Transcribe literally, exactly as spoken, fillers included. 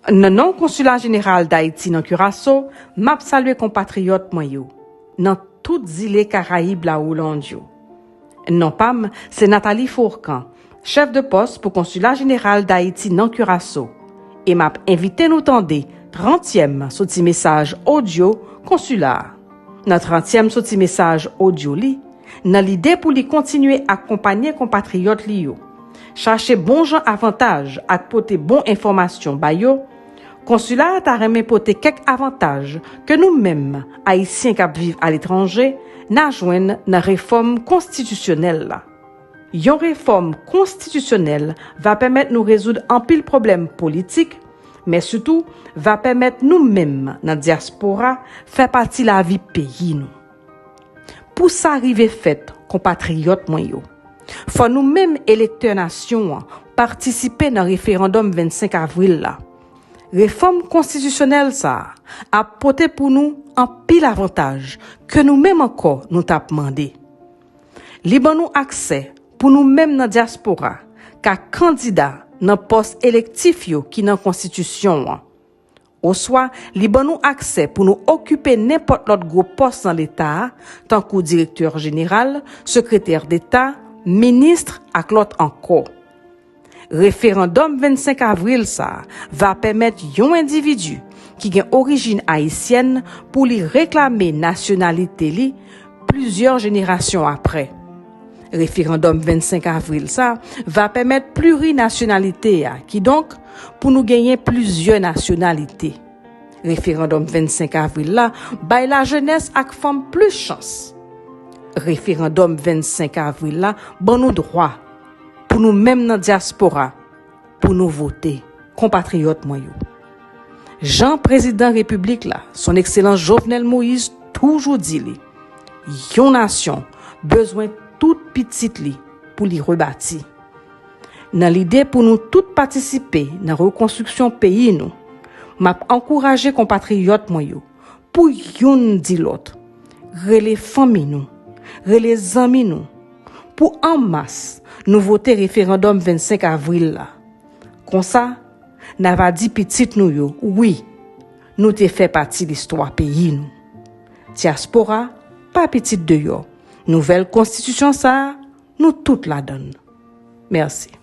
Nan non Konsila Jeneral Dayiti nan Kiraso, m ap salye konpatriyòt mwen yo, nan tout zile Karayib Lawolande yo. Non pa m, se Nathalie Fourcand, chèf de pòs pou Konsila Jeneral Dayiti nan Kiraso, e m ap envite nou tande trantyèm soti mesaj odyo konsila a. Nan trantyèm soti mesaj odyo li, nan lide pou li kontinye akonpanye konpatriyòt li yo, chache bon jan avantaj ak pote bon enfòmasyon ba yo, konsila a ta renmen pote kèk avantaj ke nou menm, Ayisyen k ap viv aletranje, n a jwenn nan refòm konstitisyonèl la. Yon refòm konstitisyonèl va pèmèt nou rezoud anpil pwoblèm politik, men sitou va pèmèt nou menm nan dyaspora fè pati lavi peyi nou. Pou sa rive fèt, konpatriyòt mwen yo, fò nou menm elektè nasyon an patisipe nan referandòm vennsenk avril la. Refòm konstitisyonèl sa a ap pote pou nou anpil avantaj ke nou menm ankò nou t ap mande. Li ban nou aksè pou nou menm nan dyaspora ka kandida nan pòs elektif yo ki nan konstitisyon an. Oswa, li ban nou aksè pou nou okipe nenpòt lòt gwo pòs nan Leta a, tankou direktè jeneral, sekretè deta, minis ak lòt ankò. Referandòm vennsenk avril sa a va pèmèt yon endividi ki gen orijin ayisyèn pou li reklame nasyonalite li plizyè jenerasyon apre. Referandòm vennsenk avril sa a va pèmèt plirinasyonalite a, kidonk, pou nou genyen plizyè nasyonalite. Referandòm vennsenk avril la bay lajenès ak fanm plis chans. Referandòm vennsenk avril la ban nou dwa pou nou menm nan dyaspora, pou nou vote, konpatriyòt mwen yo. Jan prezidan repiblik la, Son Ekselans Jovenel Moïse, toujou di li, yon nasyon bezwen tout pitit li pou li rebati. Nan lide pou nou tout patisipe nan rekonstriksyon peyi nou, m ap ankouraje konpatriyòt mwen yo pou youn di lòt, rele fanmi nou, rele zanmi nou, pou an mas nou vote referandòm vennsenk avril la. Konsa, n a va di pitit nou yo, wi, nou te fè pati listwa peyi nou. Dyaspora pa pitit deyò. Nouvèl konstitisyon sa a, nou tout ladan l. Mèsi.